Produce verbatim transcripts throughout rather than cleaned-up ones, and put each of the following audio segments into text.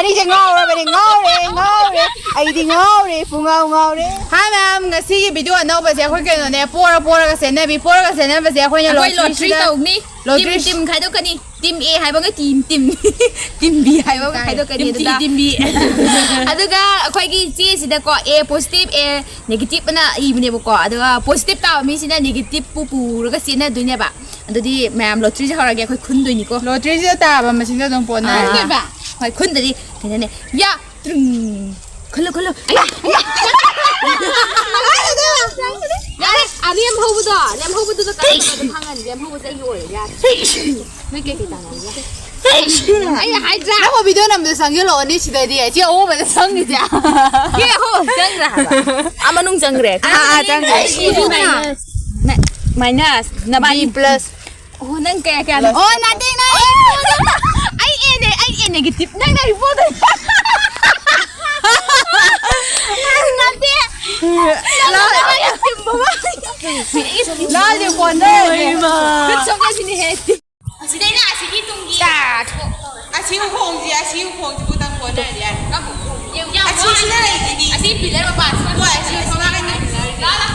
ꯑꯩꯁꯦ ꯉꯥꯎꯔꯕꯅꯦ, ꯉꯥꯎꯔꯦ, ꯉꯥꯎꯔꯦ꯫ ꯑꯩꯗꯤ ꯉꯥꯎꯔꯦ, ꯄꯨꯡꯉꯥꯎ ꯉꯥꯎꯔꯦ꯫ Hi ma'am, ꯉꯁꯤꯒꯤ video ꯑꯅꯧꯕꯁꯦ ꯑꯩꯈꯣꯏ ꯀꯩꯅꯣꯅꯦ, ꯄꯣꯔ ꯄꯣꯔꯒ ꯁꯦꯟꯅꯕꯤ, ꯄꯣꯔꯒ ꯁꯦꯟꯅꯕꯁꯦ ꯑꯩꯈꯣꯏꯅ ꯑꯩꯈꯣꯏ lottery ꯁꯤꯗ ꯇꯧꯅꯤ꯫ Lottery team, team ꯈꯥꯏꯗꯣꯛꯀꯅꯤ꯫ Team A ꯍꯥꯏꯕꯒ team, team, team B ꯍꯥꯏꯕꯒ ꯈꯥꯏꯗꯣꯛꯀꯅꯤ꯫ Team C, ꯑꯗꯨꯗ team B꯫ ꯑꯗꯨꯒ ꯑꯩꯈꯣꯏꯒꯤ ꯆꯦꯁꯤꯗꯀꯣ, A positive, A negative ꯑꯅ ꯏꯕꯅꯦꯕꯀꯣ꯫ ꯑꯗꯨꯒ positive ꯇꯥꯕ ꯃꯤꯁꯤꯅ negative ꯄꯨ ꯄꯨꯔꯒ ꯆꯦꯟꯅꯗꯣꯏꯅꯦꯕ꯫ ꯑꯗꯨꯗꯤ ꯃꯌꯥꯝ lotteryꯁꯦ ꯍꯧꯔꯒꯦ, ꯑꯩꯈꯣꯏ ꯈꯨꯟꯗꯣꯏꯅꯤꯀꯣ꯫ Lotteryꯁꯤꯗ ꯇꯥꯕ ꯃꯁꯤꯡꯗꯣ ꯑꯗꯨꯝ ꯄꯣꯟꯅꯔꯦ꯫ ꯑꯥ꯫ ꯈꯨꯟꯗꯣꯏꯕ? ꯍꯣꯏ, ꯈꯨꯟꯗꯗꯤ ꯀꯩꯅꯣꯅꯦ꯫ ꯌꯥ! ꯇ꯭ꯔꯨꯡ! ꯈꯨꯜꯂꯨ, ꯈꯨꯜꯂꯨ! ꯑꯌꯥ! ꯑꯌꯥ! ꯌꯥꯔꯦ! ꯑꯥ, ꯂꯦꯝꯍꯧꯕꯗꯣ, ꯂꯦꯝꯍꯧꯕꯗꯨꯗ ꯀꯛꯑꯒ ꯑꯗꯨꯝ ꯍꯪꯉꯅꯤ꯫ ꯂꯦꯝꯍꯧꯕꯁꯦ ꯑꯩꯒꯤ ꯑꯣꯏꯔꯦ, ꯌꯥꯔꯦ꯫ ꯅꯣꯏ ꯀꯩꯀꯩ ꯇꯥꯟꯅꯔꯤꯒꯦ? ꯑꯩꯅ ꯍꯥꯏꯗ꯭ꯔꯥ? ꯅꯪꯕꯨ video ꯅꯝꯕꯗ ꯆꯪꯁꯤꯜꯂꯛꯑꯣꯅꯦ ꯁꯤꯗꯗꯤ꯫ ꯁꯤ ꯑꯍꯣꯡꯕꯗ ꯆꯪꯉꯤꯁꯦ꯫ ꯁꯤ ꯑꯍꯣꯡꯕ ꯆꯪꯈ꯭ꯔꯦ ꯍꯥꯏꯕ꯫ ꯑꯥ, ꯃꯅꯨꯡ ꯆꯪꯈ꯭ꯔꯦ꯫ ꯑꯥ, ꯑꯥ, ꯆꯪꯈ꯭ꯔꯦ꯫ ꯑꯩ ꯁꯤꯗꯤ minus꯫ ꯅ-, minus꯫ ꯅꯕꯥꯅꯤ꯫ B plus꯫ ꯑꯣ, ꯅꯪ ꯀꯌꯥ, ꯀꯌꯥꯅꯣ? ꯑꯣ, ꯅꯠꯇꯦ, ꯅꯪ ꯑꯩ ꯑꯦꯅꯦ, ꯑꯩ A negative꯫ ꯅꯪꯅ report ꯇꯧ-, ꯅꯠꯇꯦ꯫ ꯂꯥꯜꯂꯦ, ꯀꯣꯟꯅꯔꯦ꯫ ꯈꯨꯠ ꯁꯣꯛꯅꯁꯤꯅꯦꯍꯦ꯫ ꯁꯤꯗꯩꯅ ꯑꯁꯤꯒꯤ ꯇꯨꯡꯒꯤ꯫ ꯑꯁꯤ ꯎꯈꯣꯡꯁꯤ, ꯑꯁꯤ ꯎꯈꯣꯡꯁꯤꯕꯨ ꯇꯪ ꯀꯣꯟꯅꯔꯗꯤ ꯌꯥꯔꯦ꯫ ꯑꯁꯤ ꯁꯤꯗ ꯂꯩꯁꯤꯗꯤ꯫ ꯑꯁꯤ pillar ꯃꯄꯥꯁꯤꯗ꯫ ꯍꯣꯏ, ꯑꯁꯤ ꯁꯣꯝ ꯅꯥꯀꯟꯒꯤ pillar ꯁꯤꯗ꯫ ꯂꯥ, ꯂꯥ꯫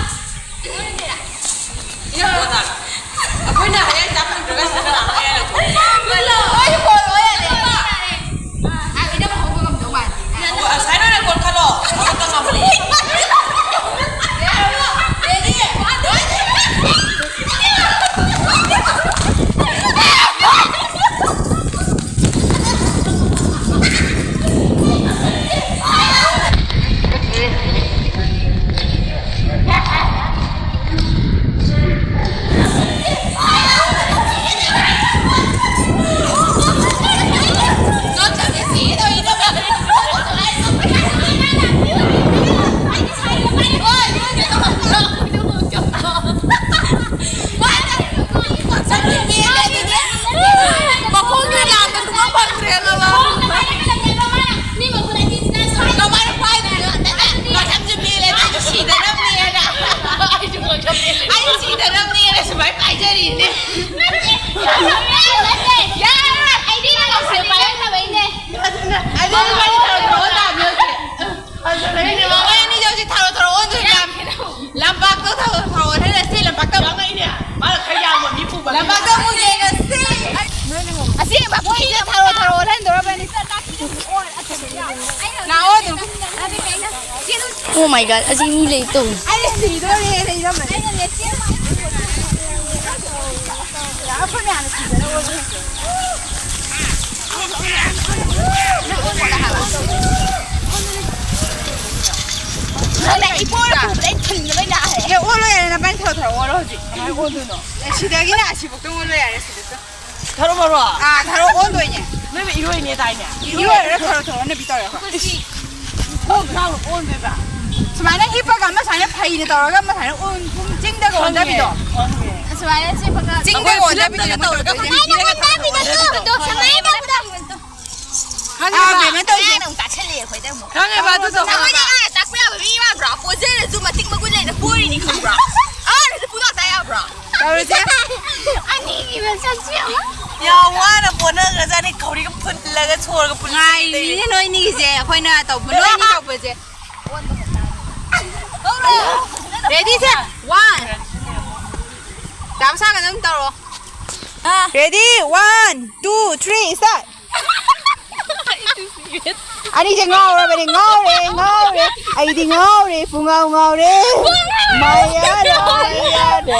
ꯑꯩꯈꯣꯏꯅ ꯍꯣꯔꯦꯟ ꯆꯥꯛ ꯐꯪꯗ꯭ꯔꯒ ꯁꯤꯗ ꯀꯅꯥꯅꯣ ꯍꯣꯔꯦꯟ ꯂꯧꯊꯣꯛ-? ꯂꯣꯏ ꯀꯣꯜꯂꯣ ꯌꯥꯔꯦ꯫ ꯑꯥ, ꯏꯅꯝꯃ ꯍꯧꯕ ꯉꯝꯗꯧ ꯃꯥꯜꯂꯦ꯫ ꯑꯣ, ꯁꯥꯏ ꯂꯣꯏꯅ ꯀꯣꯜ ꯈꯜꯂꯣ꯫ ꯍꯧꯒꯠꯄ ꯉꯝꯃꯣꯏ꯫ Ready? ꯊꯔꯣ ꯍꯦꯜꯂꯦ ꯁꯤ ꯂꯝꯄꯥꯛꯇ ꯑꯃꯨꯛ ꯂꯩꯅꯦ꯫ ꯃꯥꯅ ꯈꯔ ꯌꯥꯝꯕ ꯃꯤ ꯄꯨꯕ꯫ ꯂꯝꯄꯥꯛꯇ ꯑꯃꯨꯛ ꯌꯦꯡꯉꯁꯤ꯫ ꯑꯁꯦꯡꯕ ꯄꯨꯈ꯭ꯔꯤꯗ ꯊꯔꯣ ꯊꯔꯣ ꯍꯦꯟꯗꯧꯔꯕꯅꯤ꯫ ꯂꯥꯛꯑꯣ ꯑꯗꯨꯝ꯫ Oh my god, ꯑꯁꯤ ꯃꯤ ꯂꯩ ꯇꯧ꯫ ꯑꯩ ꯁꯤꯗꯣꯔꯦ ꯂꯩꯔꯝꯃꯗꯤ꯫ ꯑꯩꯈꯣꯏ ꯃꯌꯥꯝꯅ ꯁꯤꯗꯅ ꯑꯣꯜꯂꯦ꯫ ꯅꯪꯅ ꯏꯄꯣꯔ ꯄꯨꯕꯗ ꯑꯩ ꯊꯟꯕ ꯂꯣꯏ ꯅꯥꯔꯦ꯫ ꯑꯦ, ꯑꯣꯜꯂꯣ ꯌꯥꯔꯦ, ꯅꯕꯥꯅꯤ ꯊꯔꯣ ꯊꯔꯣ ꯑꯣꯜꯂꯣ ꯍꯧꯖꯤꯛ꯫ ꯀꯃꯥꯏꯅ ꯑꯣꯟꯗꯣꯏꯅꯣ? ꯑꯦ, ꯁꯤꯗꯒꯤꯅ ꯑꯁꯤꯐꯥꯎꯇ ꯑꯣꯜꯂꯣ ꯌꯥꯔꯦ, ꯁꯤꯗ꯫ ꯊꯔꯣ ꯃꯔꯣ? ꯑꯥ, ꯊꯔꯣ ꯑꯣꯟꯗꯣꯏꯅꯦ꯫ ꯅꯣꯏ ꯏꯔꯣꯏꯅꯦ ꯗꯥꯏꯅꯦ? ꯏꯔꯣꯏꯔꯒ ꯊꯔꯣ ꯊꯔꯣ ꯅꯕꯤ ꯇꯧꯔꯦ ꯑꯩꯈꯣꯏ꯫ ꯈꯣꯡ ꯊꯥꯡꯅ ꯑꯣꯟꯗꯣꯏꯕ? ꯁꯨꯃꯥꯏꯅ ꯍꯤꯞꯄꯒ ꯑꯃ ꯁꯨꯃꯥꯏꯅ ꯐꯩꯅ ꯇꯧꯔꯒ ꯑꯃ ꯁꯨꯃꯥꯏꯅ ꯑꯣꯟ-, ꯆꯤꯡꯗꯒ ꯑꯣꯟꯗꯕꯤꯗꯣ꯫ ꯈꯪꯉꯦ꯫ ꯁꯨꯃꯥꯏꯅ ꯆꯤꯡꯗꯒ ꯑꯣꯟꯗꯕꯤꯗꯨꯅꯦ ꯇꯧꯔꯛꯇꯣꯏꯁꯦ꯫ ꯁꯨꯃꯥꯏꯅ ꯇꯧꯕꯗꯣ꯫ ꯈꯪꯉꯦꯕ꯫ ꯑꯥ, ꯕꯦꯝꯃ ꯇꯧꯔꯤꯁꯦ꯫ ꯑꯉꯥꯡꯅ ꯑꯃꯨꯛ ꯇꯥꯛꯁꯜꯂꯦ ꯑꯩꯈꯣꯏꯗ ꯑꯃꯨꯛ꯫ ꯈꯪꯉꯦꯕ ꯑꯗꯨꯗꯣ꯫ ꯑꯩꯈꯣꯏꯗꯤ ꯑꯉꯥꯡꯅ ꯇꯥꯛꯄ ꯌꯥꯕ ꯃꯤ ꯃꯥꯟꯕ꯭ꯔꯣ? ꯄꯣꯖꯔꯁꯨ ꯃꯇꯤꯛ ꯃꯒꯨꯟ ꯂꯩꯅ ꯄꯣꯔꯤꯅꯤ ꯈꯪꯕ꯭ꯔꯣ? ꯑꯉꯥꯡꯅꯁꯨ ꯄꯨꯡꯇꯥꯛ ꯇꯥꯛ ꯌꯥꯕ꯭ꯔꯣ? ꯇꯧꯔꯁꯦ꯫ ꯑꯅꯤꯒꯤ ꯃꯁꯛꯁꯦ ꯌꯦꯡꯉꯣ꯫ ꯌꯥꯝ ꯋꯥꯅ ꯄꯣꯠꯅꯈ꯭ꯔꯖꯥꯠꯅꯤ, ꯈꯧꯔꯤꯒ ꯐꯨꯜꯂꯒ ꯁꯣꯔꯒ ꯐꯨꯜꯂꯒ ꯉꯥꯏꯔꯤꯅꯤꯅꯦ ꯅꯣꯏꯅꯤꯒꯤꯁꯦ, ꯑꯩꯈꯣꯏꯅ ꯇꯧꯕ, ꯅꯣꯏꯅꯤ ꯇꯧꯕꯁꯦ꯫ Ready, set, one. ꯗꯥꯝ ꯁꯥꯒ ꯑꯗꯨꯝ ꯇꯧꯔꯣ꯫ ꯑꯥ꯫ Ready, one, two, three, start. ꯑꯅꯤꯁꯦ ꯉꯥꯎꯔꯕꯅꯦ, ꯉꯥꯎꯔꯦ, ꯉꯥꯎꯔꯦ꯫ ꯑꯩꯗꯤ ꯉꯥꯎꯔꯦ, ꯄꯨꯡꯉꯥꯎ ꯉꯥꯎꯔꯦ꯫ ꯃꯌꯥꯗ, ꯃꯌꯥꯗ꯫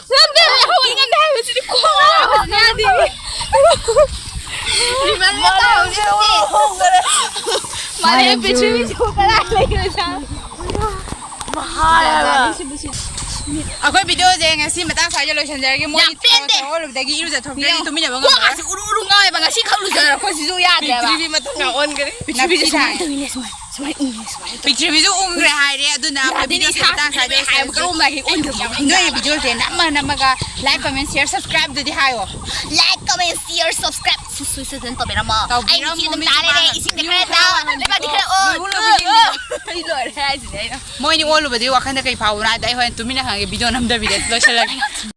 ꯉꯝꯗꯦ, ꯍꯧꯒꯠ ꯉꯝꯗꯦ ꯍꯥꯏꯕꯁꯤꯗꯤ ꯀꯣꯛ ꯉꯥꯎꯔꯦ꯫ ꯃꯥꯂꯦꯝ ꯄ꯭ꯔꯤꯊꯤꯕꯤꯁꯤꯕꯨ ꯀꯗꯥꯏ ꯂꯩꯈ꯭ꯔꯖꯥꯠꯅꯣ? ꯑꯩꯈꯣꯏ videoꯁꯦ ꯉꯁꯤ ꯃꯇꯥꯡ ꯁ꯭ꯋꯥꯏꯗ ꯂꯣꯏꯁꯤꯟꯖꯔꯒꯦ꯫ ꯃꯣꯏ ꯌꯥꯝ ꯄꯦꯟꯗꯦ꯫ ꯊꯔꯣ ꯑꯣꯜꯂꯨꯕꯗꯒꯤ ꯏꯔꯨꯖꯊꯣꯛꯇ꯭ꯔꯗꯤ ꯌꯦꯡꯉꯣ꯫ ꯇꯨꯃꯤꯟꯅꯕ ꯉꯝꯃꯔꯣꯏ꯫ ꯀꯣꯛꯀꯁꯦ ꯎꯔꯨ ꯎꯔꯨ ꯉꯥꯎꯋꯦꯕ꯫ ꯉꯁꯤ ꯈꯛ ꯂꯨꯖꯔ ꯑꯩꯈꯣꯏ ꯁꯤꯁꯨ ꯌꯥꯗ꯭ꯔꯦꯕ꯫ ꯄ꯭ꯔꯤꯊꯤꯕꯤ ꯃꯊꯛ ꯉꯥꯛ ꯑꯣꯟꯈ꯭ꯔꯦ꯫ ꯄ꯭ꯔꯤꯊꯤꯕꯤꯁꯦ ꯁꯨꯃꯥꯏꯅ ꯇꯧꯋꯤꯅꯦ, ꯁꯨꯃꯥꯏꯅ, ꯁꯨꯃꯥꯏꯅ ꯎꯪꯉꯦ, ꯁꯨꯃꯥꯏꯅ ꯇꯧꯋꯤ꯫ ꯄ꯭ꯔꯤꯊꯤꯕꯤꯁꯨ ꯎꯪꯈ꯭ꯔꯦ ꯍꯥꯏꯔꯦ꯫ ꯑꯗꯨꯅ ꯑꯩꯈꯣꯏ ꯑꯗꯨꯅ videoꯁꯦ ꯏꯁꯥ ꯃꯇꯥꯡ ꯁ꯭ꯋꯥꯏꯗ ꯍꯥꯏꯕ ꯂꯣꯏꯁꯤꯟꯖꯔꯒꯦ꯫ ꯀꯔꯝꯕ ꯍꯦꯛ ꯑꯣꯟꯗꯕ ꯅꯣꯏ videoꯁꯦ ꯅꯝꯃ ꯅꯝꯃꯒ like, comment, share, subscribeꯗꯨꯗꯤ ꯍꯥꯏꯌꯣ꯫ Like, comment, share, subscribe ꯁꯨ-, ꯁꯨ-, ꯁꯣꯏꯗꯅ ꯇꯧꯕꯤꯔꯝꯃꯣ꯫ ꯇꯧꯕꯤꯔꯝꯃꯣ, ꯑꯩ ꯅꯨꯡꯁꯤ ꯑꯗꯨꯝ ꯃꯤꯁꯨ ꯇꯥꯔꯦ꯫ ꯄꯥꯝꯃꯦ꯫ ꯏꯁꯤꯡꯗ ꯈꯔ ꯇꯥꯎ, ꯂꯩꯕꯥꯛꯇ ꯈꯔ ꯑꯣꯟ꯫ ꯂꯣꯏꯕꯨ ꯂꯣꯏꯕꯨ ꯌꯦꯡꯕꯤꯌꯨ꯫ ꯑꯩ ꯂꯣꯏꯔꯦ ꯍꯥꯏꯁꯤꯅꯦ ꯑꯩꯅ꯫ ꯃꯣꯏꯅꯤ ꯑꯣꯜꯂꯨꯕꯗꯤ ꯋꯥꯈꯜꯗ ꯀꯩ ꯐꯥꯎꯕꯅꯣ ꯍꯥꯏꯕꯗ ꯑꯩ ꯍꯣꯔꯦꯟ ꯇꯨꯃꯤꯟꯅ ꯈꯪꯉꯒꯦ, video ꯅꯝꯗꯕꯤꯗ ꯂꯣꯏꯁꯤꯜꯂꯒꯦ꯫